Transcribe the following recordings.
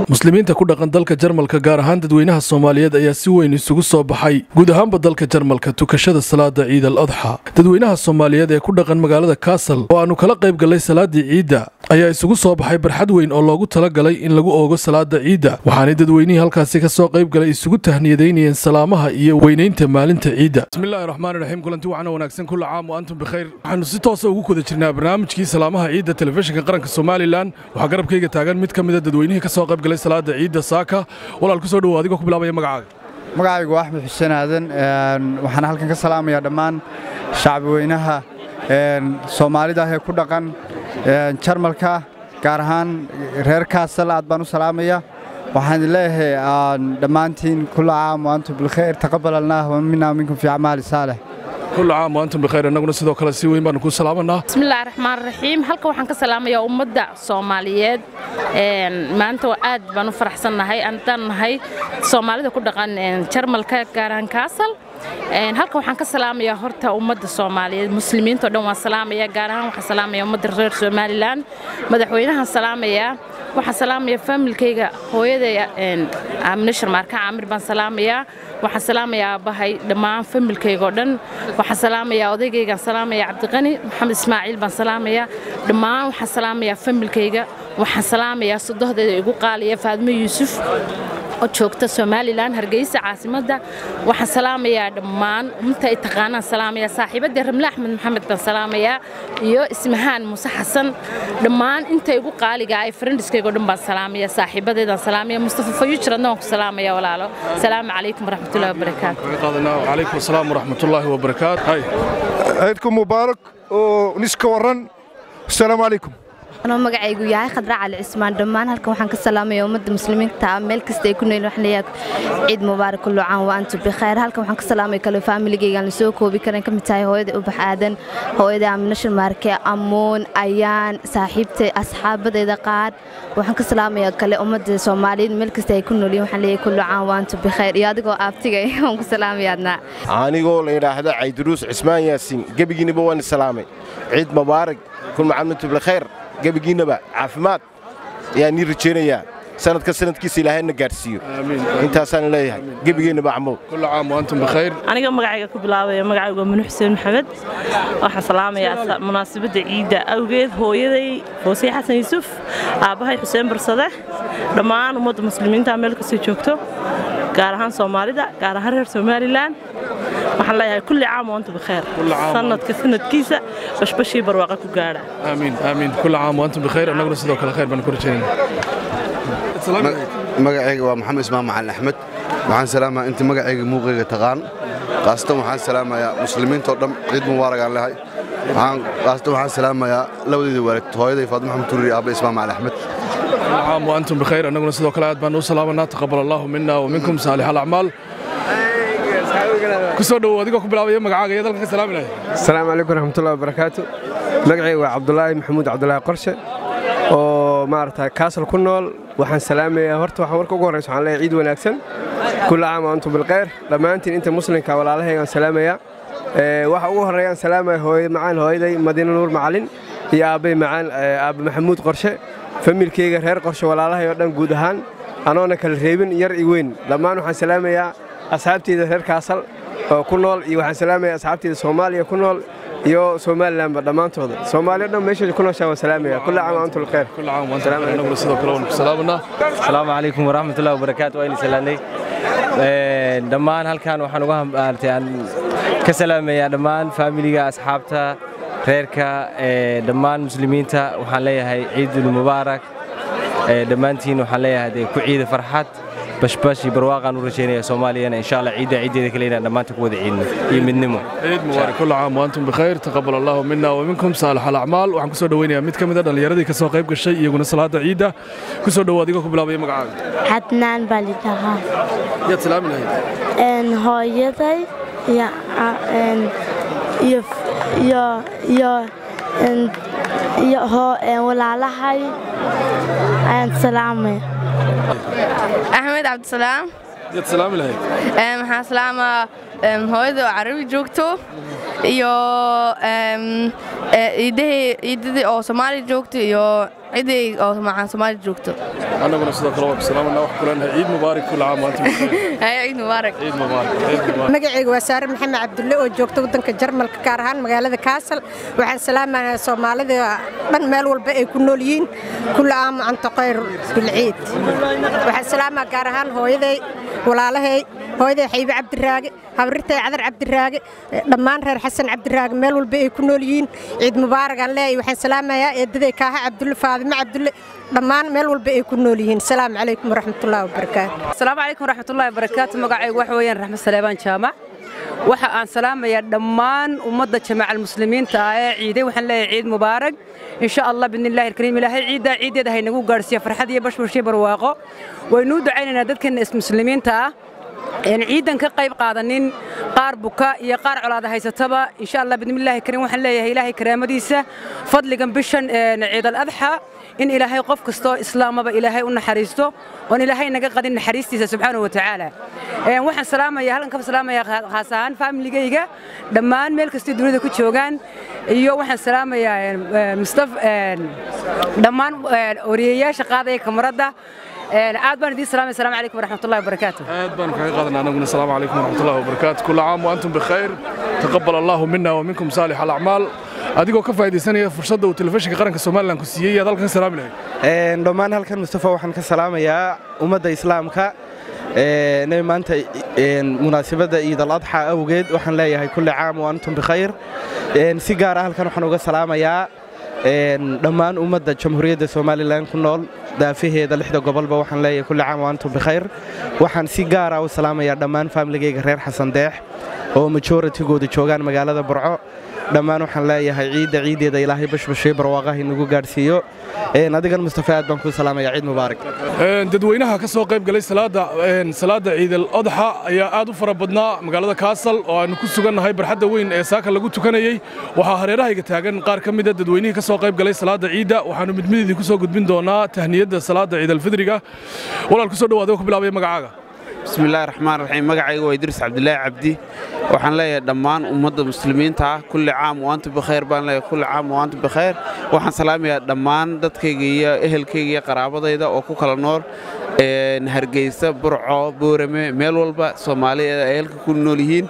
Muslimiinta ku dhaqan dalka Jarmalka, gaar ahaan dadweynaha Soomaaliyeed, ayaa si weyn isugu soo baxay guud ahaanba dalka Jarmalka tukashada salaada Ciid al Adxa. Dadweynaha Soomaaliyeed ee ku dhaqan magaalada Kassel oo aanu kala qayb gallay salaadii ciidda ayaa isugu soo baxay barxad weyn oo loogu talagalay in lagu oogo salaada ciidda, waxaanay dadweynihii halkaasi ka soo qayb galay isugu tahniyadaynayeen salaamaha iyo weynaynta maalinta ciidda. Bismillaahi raxmaani raxiim. Kulanti wacan wanaagsan. Kulla caam wa antum bikhayr. Waxaanu si toosa ugu kuda jirnaa barnaamijkii salaamaha ciidda telefishinka qaranka Somalilan. Waxaa garabkayga taagan mid ka mid a dadweynihii ka soo qayb galay salaada ciidda saaka. Walaal, ku soo dhowow adigoo ku bilaabaya magacaaga. Magacaygu waa Axmed Xuseen Aadan. Waxaan halkan ka salaamayaa dhammaan shacbi weynaha Soomaalida ee ku dhaqan Jarmalka, gaar ahaan reer Kassel. Aad baan u salaamayaa. Waxaan leeyahay dhammaantiin kulla caam wa antum bilkhayr, taqabbal allah wa minna minkum fi acmaali saalix. Kulla caam wa antum bikhayr. Annaguna sidoo kale si weyn baanu ku salaamanaa. Bismillahi raxmaan raxiim. Halka waxaan ka salaamayaa ummadda Soomaaliyeed. Maanta aad baan u faraxsannahay haddaan nahay Soomaalida ku dhaqan Jarmalka, gaar ahaan Kassel. Halka waxaan ka salaamayaa horta ummadda Soomaaliyeed, muslimiinta oo dhan waan salaamayaa, gaar ahaan waxaan salaamayaa ummadda reer Somaliland, madaxweynahan salaamayaa, waxaan salaamayaa faamilkayga, hooyaday Aamine Sharmaarka Caamir baan salaamayaa, waxaan salaamayaa aabbahay, dhammaan faamilkayga oo dhan waxaan salaamayaa, odaygaygaan salaamayaa, Cabdiqani Maxamed Ismaaciil baan salaamayaa, dhammaan waxaan salaamayaa faamilkayga, waxaan salaamayaa sodohdayda igu qaaliya, Faadmo Yuusuf oo joogta Somaliland, Hargeysa caasimadda. Waxaan salaamayaa dhammaan inta ay taqaanaan salaamayaa, saaxiibadii Ramle Axmed Maxamed baan salaamayaa iyo Ismahaan Muuse Xasan, dhammaan inta igu qaaliga ay friendskayga oo dhan baan salaamayaa, saaxiibadeedaan salaamaya, Mustafa Fayuujir adna waan ku salaamaya walaalo. Salaamu calaykum waraxmatullaahi wabarakaatu. Wacalaykum asalaam waraxmatullaahi wabarakaatu. عيدكم مبارك ونسك ورن. السلام عليكم. Anoo magacaygu yahay Khadra Cali Cismaan, dhammaan halkan waxaan ka salaamaya ummadda muslimiinta meel kasta ay ku nool. Waxaan leeyahay ciid mubaarak, kullu caam wa antum bikhayr. Halkan waxaan ka salaamaya kale faamiligayga aan la soo koobi karin, ka mid tahay hooyada Ubax Aadan, hooyada Aamina Sharmaarke, Amuun Ayaan, saaxiibtay, asxaabadayda qaar. Waxaan ka salaamaya kale ummadda Soomaaliyeed meel kasta ay ku nool yihiin. Waxaan leeyahay kullu caam wa antum bikhayr. Iyo adigoo aabtigay waan ku salaamaya adna. Anigoo la yidhaahdo Cayduruus Cismaan Yaasiin, gebigiinaba waan salaamay. Ciid mubaarak, kul caam antum bikhayr. Gebigiinnaba caafimaad ayaan nii rajaynayaa. Sanadka sanadkiisa Ilaahayna gaadhsiiyo, intaasaan leeyahay gebigeennaba camow. Kulla caam wa antum bikhayr. Aniga magacayga ku bilaabaya, magacaygu waa Manu Xuseen Maxamed. Waxaan salaamayaa munaasabadda ciidda awgeed hooyaday Foosiye Xasan Yuusuf, aabbahay Xuseen Barsade, dhammaan ummadda muslimiinta meel kastoo joogto, gaar ahaan Soomaalida, gaar ahaan reer Somaliland. Waxaan leeyahay kulli caam wa antum bikhayr, sanadka sanadkiisa bashbashii barwaaqa ku gaadha. Aamiin, aamiin. Kulla caam wa antum bikhayr. Annaguna sidoo kale khayr baan ku rajaynayna. Magacayga waa Maxamed Ismaan Macalin Axmed. Waxaan salaamayaa inta magacayga muuqayga taqaan. Qaasatan waxaan salaamayaa muslimiinta oo dhan. Ciid mubaarak aan lehay. Qaasatan waxaan salaamayaa labadayda waalid, hooyaday Faadimo Maxamed Turri, aabba Ismaan Macalin Axmed. كل عام وأنتم بخير. annaguna sidoo kale aad baan u salaamanaa. Taqabbal allahu minna wa minkum saalix alacmaal. Ku soo dhowow adigoo ku bilaabaya magacaaga iyo dalka ka salaami lahay. Asalaamu calaykum waraxmatullahi wabarakaatu. Magacayga waa Cabdulaahi Maxamuud Cabdulaahi Qorshe oo maaragta Kassel ku nool. Waxaan salaamayaa horta, waxaan marka ugu horreysa waxaan leeyahay ciid wanaagsan, kulla caam wa antum bilkhayr. Dhammaantiin inta muslimka walaalahaygaan salaamayaa. Waxa ugu horreeyaan salaamaya hooyo macaan, hooyaday Madiina Nuur Macalin, iyo aabbay macaan, aabbe Maxamuud Qorshe, familkeyga reer Qorshe, walaalahay oo dhan guud ahaan anoona kala reebin yar iyo weyn. Dhammaan waxaan salaamayaa asxaabteyda reer Kassel oo ku nool, iyo waxaan salaamayaa asxaabteyda Soomaaliya ku nool iyo Somalilandba dhammaantooda. Soomaaliya dhan meesha ku nooshaa waan salaamaya. Kulla caam wa antum bilkhayr. Kulla caam wa antum bikhayr. Annaguna sidoo kale waan ku salaamanaa. Asalaamu calaykum waraxmatullahi wabarakaatu. Waa idin salaanay dhammaan. Halkan waxaan uga maaragtay aan ka salaamayaa dhammaan faamiliga, asxaabta, reerka, dhammaan muslimiinta. Waxaan leeyahay ciidul mubaarak dhammaantiin. Waxaan leeyahay dee ku ciida farxad, bashbash iyo barwaaqaan u rajaynaya Soomaaliyana. Insha Allah ciidda ciiddeeda kale inaan dhammaanta ku wada ciidno iyo midnimo. Ciid mubaarak, kulla caam wa antum bikhayr, taqabbal allahu minna wa minkum saalix alacmaal. Waxaan ku soo dhaweynayaa mid ka mid a dhallinyaradii ka soo qayb gashay iyaguna salaada ciidda. Ku soo dhowo adigoo ku bilaabaya magacaaga. Cadnaan baa lidhahaa. Yaad salaami lahayd? Hooyaday iyo iyo iyo iyo iyo walaalahay ayaan salaamay. Axmed Cabdisalaam. Yaad salaami lahayd? Waxaan salaamaa hooyada oo Carabi joogto iyo ciidadii oo Soomaali joogto iyo ciday oo macaan Soomaali joogto. Annaguna sidoo kale waan ku salaamanaa, waxaan ku leenahay ciid mubaarak, kullu caam wa antum bikhayr. Hay, ciid mubaarak. Ciid mubaarak, ciid mubaarak. Magacaygu waa Saare Maxamed Cabdulle oo joogta waddanka Jarmalka, gaar ahaan magaalada Kaasal. Waxaan salaamayaa Soomaalida dhan meel walba ay ku nool yihiin. Kullu caam wa antum khayr bilciid. Waxaan salaamaa gaar ahaan hooyaday, walaalahay, hooyaday Xaybe Cabdiraage, habrirtay Cadar Cabdiraage, dhammaan reer Xasan Cabdiraage meel walba ay ku nool yihiin. Ciid mubaarak aan leeyahay. Waxaan salaamayaa eedaday Kaaha Cabdulle, Faadimo Cabdulle, dhammaan meel walba ay ku nool yihiin. Asalaamu calaykum waraxmatullaahi wabarakaatu. Asalaamu calaykum waraxmatullaahi wabarakaatu. Magacaygu waxa weeyaan Raxmed Saleebaan Jaamac. Waxa aan salaamayaa dhammaan ummadda jamaaca muslimiinta ah ee ciiday. Waxaan leeyahay ciid mubaarak insha Allah biidnillaahi alkariim. Ilaahay ciidda ciideeda ha inagu gaarsiiyo farxad iyo bashbash iyo barwaaqo. Waynuu ducaynaynaa dadkeena muslimiinta ah een ciidan ka qayb qaadanin, qaar buka iyo qaar colaada haysataba. Insha Allah biidnillaahi kariim, waxaan leeyahay Ilaahay karaamadiisa fadligan bishan ciid al-adxa in Ilaahay qof kastoo islaamaba Ilaahay u naxariisto oon Ilaahay naga qadin naxariistiisa subxaanahu wa tacaala. Waxaan salaamayaa halkan ka salaamayaa khaas ahaan familigayga dhammaan meel kastoo dunida ku joogaan, iyo waxaan salaamayaa Mustafa, dhammaan oriyayaasha qaadaya kamarada. Aad baan idiin salaamay. Asalaamu calaykum waraxmatullahi wabarakaatu. Aad baan kaga qaadanaa anaguna. Asalaamu calaykum waraxmatullahi wabarakaatu. Kullu caam wa antum bikhayr, taqabbal allahu minna wa minkum saalix alacmaal. Adigoo ka faa'iidaysanaya fursadda uu telefishinka qaranka Somaliland ku siiyey, yaad halkan salaami lahayd? Dhammaan halkan Mustafa waxaan ka salaamayaa ummadda islaamka nebi maanta munaasabadda Ciid al-Adxa awgeed. Waxaan leeyahay kulli caam wa antum bikhayr. Si gaar ah halkan waxaan uga salaamayaa dhammaan ummadda Jamhuuriyadda Somaliland ku nool daafaheeda lixda gobolba. Waxaan leeyahay kulli caam wa antum bikhayr. Waxaan si gaar ah u salaamayaa dhammaan faamiligayga reer Xasan Deex oo majoritygooda joogaan magaalada Burco. Dhammaan waxaan leeyahay ciidda ciideeda Ilaahay bashbashay barwaaqaha inagu gaadhsiiyo. Adigan Mustafa aad baan kuu salaamayaa. Ciid mubaarak. Dadweynaha ka soo qayb galay salaada Ciid al-Adxa ayaa aad u fara badnaa magaalada Kaasal oo aanu ku sugannahay barxadda weyn ee saaka lagu tukanayay. Waxaa hareerahayga taagan qaar ka mid ah dadweynihii ka soo qayb galay salaada ciidda. Waxaanu mid mid idinku soo gudbin doonaa tahniyadda salaada Ciid al-Fidriga. Walaal, ku soo dhawaada, ku bilaabaya magacaaga. Bismillahi raxmaan raxiim. Magacayga waa Idriis Cabdilaahi Cabdi. Waxaan leeyahay dhammaan ummadda muslimiinta ah kulli caam wa antum bikhayr baan leeyahay. Kulli caam wa antum bikhayr. Waxaan salaamayaa dhammaan dadkayga iyo ehelkayga iyo qaraabadayda oo ku kala nool Hargeysa, Burco, Boorame, meel walba Soomaaliya ay halka ku nool yihiin.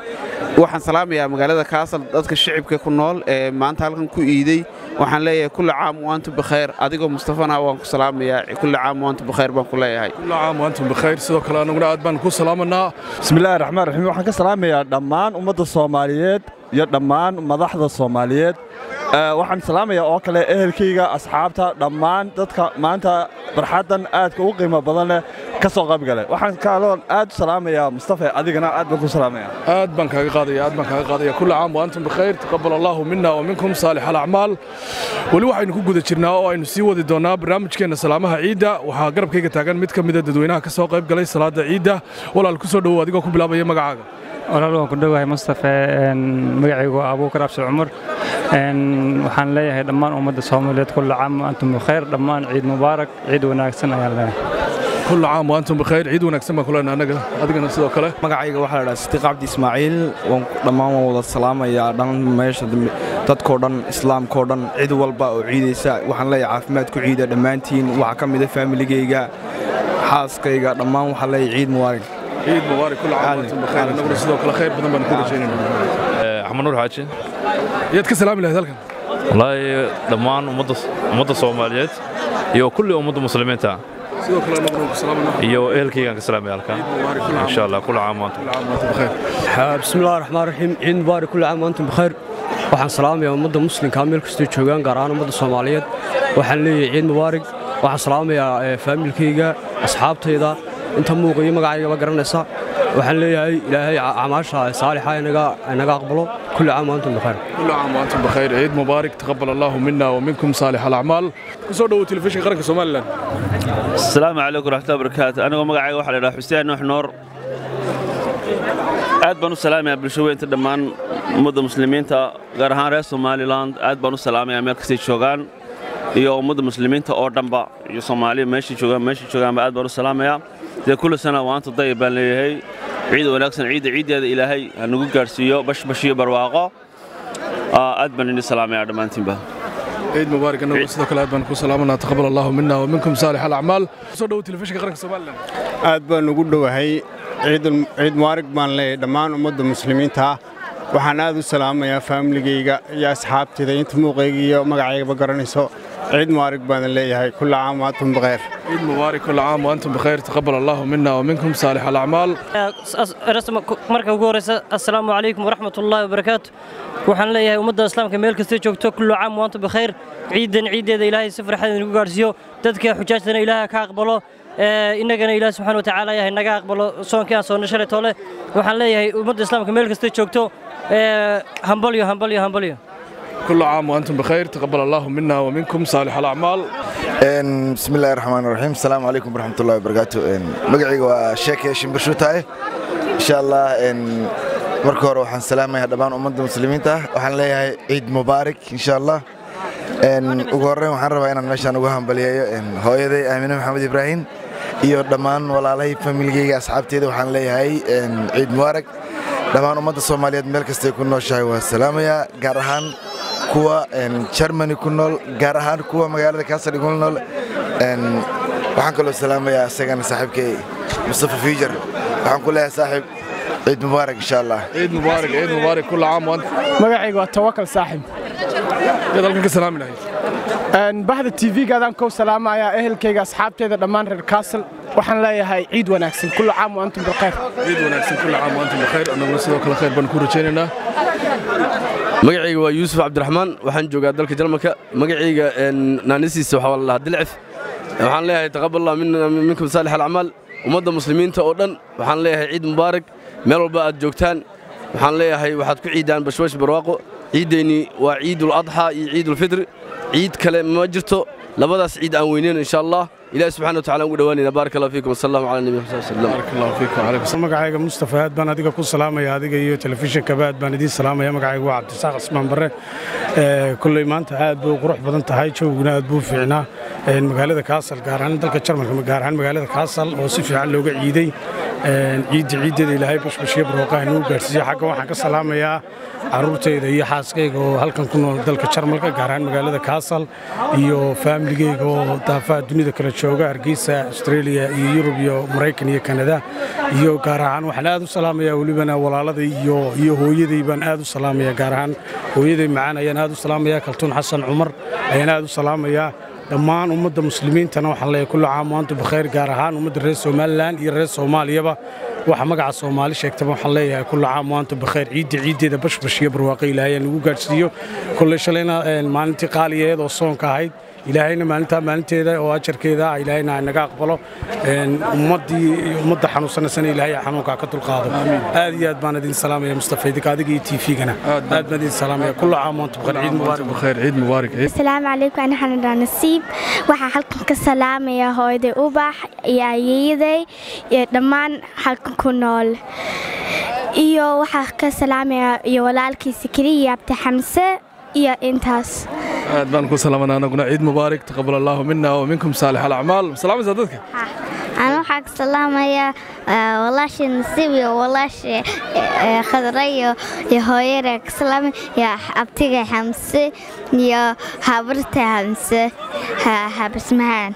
Waxaan salaamayaa magaalada Kaasal dadka shicibka ku nool ee maanta halkan ku iiday. Waxaan leeyahay kulli caam wa antum bikhayr. Adigoo Mustafana waan ku salaamayaa. Kulli caam wa antum bikhayr baan ku leeyahay. Kulli caam wa antum bikhayr. Sidoo kale anaguna aad baan ku salaamanaa. Bismillaahi raxmaan raxiim. Waxaan ka salaamayaa dhammaan ummadda Soomaaliyeed iyo dhammaan madaxda Soomaaliyeed. Waxaan salaamayaa oo kale ehelkayga, asxaabta, dhammaan dadka maanta barxaddan aadka u qiimo badan leh ka soo qayb galay. Waxaan kaloon aad u salaamayaa Mustafa, adigana aad baan ku salaamayaa. Aad baan kaaga qaadaya, aad baan kaaga qaadaya. Kullu caam wa antum bikhayr, taqabbal allahu minna wa minkum saalix alacmaal. Weli waxaynu ku guda jirnaa oo aynu sii wadi doonaa barnaamijkeena salaamaha ciidda. Waxaa garabkayga taagan mid ka mid ah dadweynaha ka soo qayb galay salaada ciidda. Walaal, ku soo dhawow adigoo ku bilaabaya magacaaga. Walaal, waan ku dhowahay Mustafa. Magacaygu waa Abuukar Abshir Cumar. Waxaan leeyahay dhammaan ummadda Soomaaliyeed kullu caam wa antum bikhayr. Dhammaan ciid mubaarak, ciid wanaagsan ayaan leeyahay. Kullu caam wa antum bikhayr, ciid wanaagsan baan ku leenahay annaga, adigana sidoo kale. Magacayga waxaa la dhahaa Sidiiq Cabdi Ismaaciil. Waan dhammaan waan wada salaamayaa dhan meesha dadkoo dhan, islaamkoo dhan, cid walba oo ciidaysa. Waxaan leeyahay caafimaad ku ciida dhammaantiin. Waxaa ka mid ah faamiligayga, xaaskayga, dhammaan waxaan leeyahay ciid mubaarak. Ciid mubaarak, kullu caam wa antum bikhayr. Annaguna sidoo kale khayr badan baan ku rajaynaynaa. Axmed Nuur Xaaji. Yaad ka salaami lahayd halkan? Wallaahi dhammaan ummadda Soomaaliyeed iyo kulli ummadda muslimiinta. Sidoo kale annaguna ku salaamanaa. Iyo ehelkaygaan ka salaamaya halkan. Insha Allah kullu caam wa antum bikhayr. Bismillaahir Rahmaanir Rahiim. Ciid mubaarak, kullu caam wa antum bikhayr. Waxaan salaamayaa ummadda muslimka meel kastoo joogaan, gaar ahaan ummadda Soomaaliyeed. Waxaan leeyahay ciid mubaarak. Waxaan salaamayaa faamilkayga, asxaabtayda, inta muuqiyo magacayga ma garanaysa. Waxaan leeyahay Ilaahay acmaasha saalixa inaga aqbalo. Kullu caam wa antum bikhayr. Kullu caam wa antum bikhayr, ciid mubaarak, taqabbal allahu minna wa minkum saalix alacmaal. Ku soo dhawow telefishinka qaranka Somaliland. Asalaamu calaykum waraxmatullahi wabarakaatu. Anigoo magacayga waxaa la yidhaha Xuseen Nuux Noor. Aad baan u salaamayaa bulsho weynta dhammaan ummadda muslimiinta, gaar ahaan reer Somaliland. Aad baan u salaamayaa meel kastay joogaan iyo ummadda muslimiinta oo dhanba iyo Soomaaliya meeshay joogaan, meeshay joogaanba aad baan u salaamayaa. Dee kullu sana wa antum dayib baan leeyahay. Ciid wanaagsan, ciidda ciiddeeda Ilaahay ha nagu gaarsiiyo bashbash iyo barwaaqo. Aad baan idin salaamayaa dhammaantiinba. Ciid mubaarak. Annagu sidoo kale aad baan ku salaamanaa. Taqabbal allahu minna wa minkum saalix alacmaal. Soo dhowo telefishinka qaranka Somaliland. Aad baan ugu dhowahay. Ciid mubaarak baan leeyahay dhammaan ummadda muslimiinta ah. Waxaan aad u salaamayaa faamiligayga iyo asxaabtayda inta muuqayga iyo magacaygaba garanayso. Ciid mubaarak baan leeyahay. Kullu caam wa antum bikhayr. Ciid mubaarak, kullu caam wa antum bikhayr. Taqabbal allahu minna wa minkum saalix alacmaal. Marka ugu horeysa, assalaamu calaykum waraxmatullaahi wabarakaatu. Waxaan leeyahay ummadda islaamka meel kastay joogto, kullu caam wa antum bikhayr. Ciidan ciideeda Ilaahay si farxad inagu gaarsiiyo. Dadka xujaajtana Ilaahay ka aqbalo, innagana Ilaahay subxaana wa tacaala yahay naga aqbalo soonkii aan soonnay shalay toole. Waxaan leeyahay ummadda islaamka meel kastay joogto, hambalyo, hambalyo, hambalyo. كل عام وأنتم بخير، تقبل الله منا ومنكم صالح الأعمال. بسم الله الرحمن الرحيم. السلام عليكم ورحمة الله وبركاته. magacayga waa Sheekh Shimbir Shuutaay. Insha Allah marka hore waxaan salaamayaa dhammaan ummadda muslimiinta ah. Waxaan leeyahay ciid mubaarak insha Allah. Ugu horreyn waxaan rabaa inaan meeshaan ugu hambaliyeeyo hooyaday Aamine Maxamed Ibraahim iyo dhammaan walaalahay, familigayga, asxaabteyda. Waxaan leeyahay ciid mubaarak. Dhammaan ummadda Soomaaliyeed meel kastay ku nooshahay waa salaamayaa, gaar ahaan kuwa Germany ku nool, gaar ahaan kuwa magaalada Kassel ku nool. Waxaan kaloo salaamayaa isagana saaxiibkay Mustafa Fijar. Waxaan ku leeyahay saaxiib, ciid mubaarak insha Allah. Ciid mubaarak, ciid mubaarak, kullu caam wa antum. Magacayga waa Tawakal saaxiib. Yaad halkan ka salaami lahayd? Bahda TV-gaadaan kow salaamayaa, ehelkayga, asxaabteyda dhammaan reer Kassel. Waxaan leeyahay ciid wanaagsan, kullu caam wa antum bikhayr. Ciid wanaagsan, kullu caam wa antum bikhayr. Annaguna sidoo kale khayr baan ku rajaynaynaa. Magacayga waa Yuusuf Cabdiraxmaan, waxaan joogaa dalka Jarmalka. Magacayga naanisiisa waxaa la dhahaa Dilcif. Waxaan leeyahay taqabbal Allah minna minkum saalix alacmaal. Ummadda muslimiinta oo dhan waxaan leeyahay ciid mubaarak meel walba aad joogtaan. Waxaan leeyahay waxaad ku ciidaan bashbash barwaaqo. Ciiddeenni waa ciidul adxaa iyo ciidulfitr, ciid kale ma jirto. Labadaas ciid aan weyneyn insha Allah Ilahi subxana wa tacala ugu dhowaanayna. Baaraka Allah fiikum. Wasalaamu cala nabi muxamed sallam. Baaraka Allah fiikum. Calaykum. Magacayga Mustafa, aad baan adiga ku salaamaya, adiga iyo telefishinkaba aad baan idiin salaamaya. Magacayga waa Cabdisaaq Cismaan Barre. Kulley maanta aad buu qurux badan tahay, jawguna aad buu fiicnaa magaalada Kaasal, gaar ahaan dalka Jarmalka, gaar ahaan magaalada Kaasal oo si fiican looga ciiday. Ciidda ciiddeeda Ilaahay bashbashiyo barwaaqaha inuu gaarsiiyo. Xagga waxaan ka salaamayaa carruurtayda iyo xaaskayga oo halkan ku nool dalka Jarmalka, gaar ahaan magaalada Kaasal, iyo faamiligayga oo daafaha dunida kala jooga, Hargeysa, Australia iyo Yurub iyo Maraykan iyo Kanada. Iyo gaar ahaan waxaan aad u salaamayaa welibana walaaladay iyo hooyaday baan aad u salaamayaa, gaar ahaan hooyaday macaan ayaan aad u salaamayaa, Kaltuun Xasan Cumar ayaan aad u salaamayaa. Dhammaan ummadda muslimiintana waxaan leeyahay kullu caam wa antum bikhayr, gaar ahaan ummadda reer Somaliland iyo reer Soomaaliyaba, waxa magaca Soomaali sheegtaba waxaan leeyahay kullu caam wa antum bikhayr. Ciidda ciiddeeda bashbash iyo barwaaqo Ilaahay nagu gaadhsiiyo. Kulley shalayna maalintii qaaliyeed oo soonka ahayd, Ilaahayna maalintaa maalinteeda oo ajarkeeda Ilaahayna naga aqbalo. Ummaddii ummadda xanuunsanaysana Ilaahay xanuunka ka dulqaado. Aad iyo aad baan idin salaamaya Mustafa, idinka adiga iyo TV-gana aad baan idin salaamaya. Kullu caam wa antum bikhayr. Ciid mubaarak. Bikhayr, ciid mubaarak. Asalaamu calaykum. Ani Xanaan Nasiib. Waxaan halkan ka salaamayaa hooyaday Ubax iyo ayeeyaday iyo dhammaan halkan ku nool, iyo waxaa ka salaamayaa iyo walaalkiisa keliya Abdi Xamse iyo intaas. Aad baan ku salaamanaa anaguna. Ciid mubaarak, taqabbal allahu minna wa minkum saalix alacmaal. Salaamaysaa dadka? Ana waxaa ka salaamayaa walaashay Nasiib iyo walaashay Khadra iyo hooyada ka salaamay iyo abtiga Xamse iyo habarta Xamse Habismahan.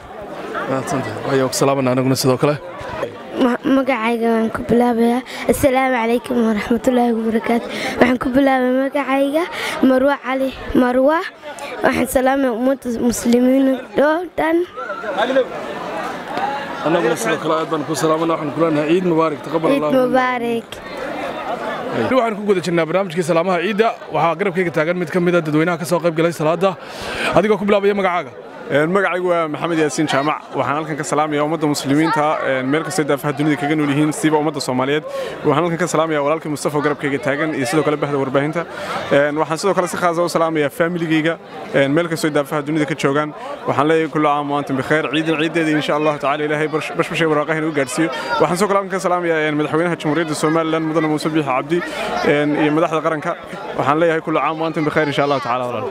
Waayo ku salaamanaa anaguna sidoo kale. Magacayga waan ku bilaabayaa. Assalaamu calaykum waraxmatullaahi wabarakaatu. Waxaan ku bilaabay magacayga Marwa Cali Marwa. Waxaan salaamaya ummadda muslimiin oo dhan. Annaguna sidoo kale aad baan ku salaamanaa. Waxaan ku leenahay ciid mubaarak, taqabbal ciid Allah. Mubaarak. Waxaan ku guda jirnaa barnaamijkii salaamaha ciidda. Waxaa garabkayga taagan mid ka mid ah dadweynaha ka soo qayb galay salaada. Adigoo ku bilaabaya magacaaga? Magacaygu waa Maxamed Yaasiin Jaamac. Waxaan halkan ka salaamayaa ummadda muslimiinta meel kastay daafaha dunida kaga nool yihiin, siiba ummadda Soomaaliyeed. Waxaan halkan ka salaamayaa walaalkii Mustafa oo garabkayga taagan iyo sidoo kale bahda warbaahinta. Waxaan sidoo kale si khaas ah u salaamayaa familigayga meel kastay daafaha dunida ka joogaan. Waxaan leeyahay kullu caam wa antum bikhayr. Ciidan ciideeda insha Allah tacaala Ilaahay bashbashay waraaqaha inuu gaarsiiyo. Waxaan sidoo kale halkan ka salaamayaa madaxweynaha Jamhuuriyadda Somaliland Mudane Muuse Biixi Cabdi iyo madaxda qaranka. Waxaan leeyahay kullu caam wa antum bikhayr insha Allah tacaala walaal.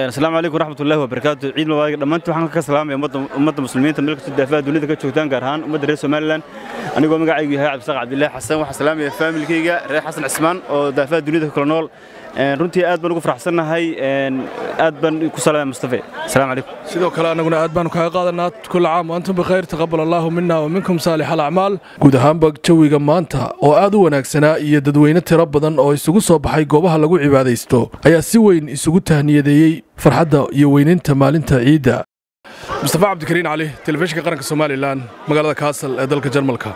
Asalaamu calaykum waraxmatullaahi wabarakaatu. Ciid mubaarak dhammaantiin. Dhammaantiin waxaan ka salaamaya ummadda muslimiinta meel kastoo daafaha dunida ka joogtaan, gaar ahaan ummadda reer Somaliland. Anigoo magacaygu yahay Cabdisaaq Cabdilaahi Xasan, waxaan salaamaya faamilkayga reer Xasan Cismaan oo daafaha dunida kala nool. Runtii aad baan ugu faraxsannahay, aad baan ku salaamaya Mustafe. Asalaamu calaykum. Sidoo kale annaguna aad baanu kaaga qaadanaa. Kulla caam wa antum bikhayr, taqabal allaahu mina wa minkum saalix alacmaal. Guud ahaanba jawiga maanta oo aad u wanaagsanaa iyo dadweyne tiro badan oo isugu soo baxay goobaha lagu cibaadaysto ayaa si weyn isugu tahniyadeeyey farxadda iyo weynaynta maalinta ciidda. Mustafa Cabdikariin Cali, telefishinka qaranka Somalilan, magaalada Kaasal ee dalka Jarmalka.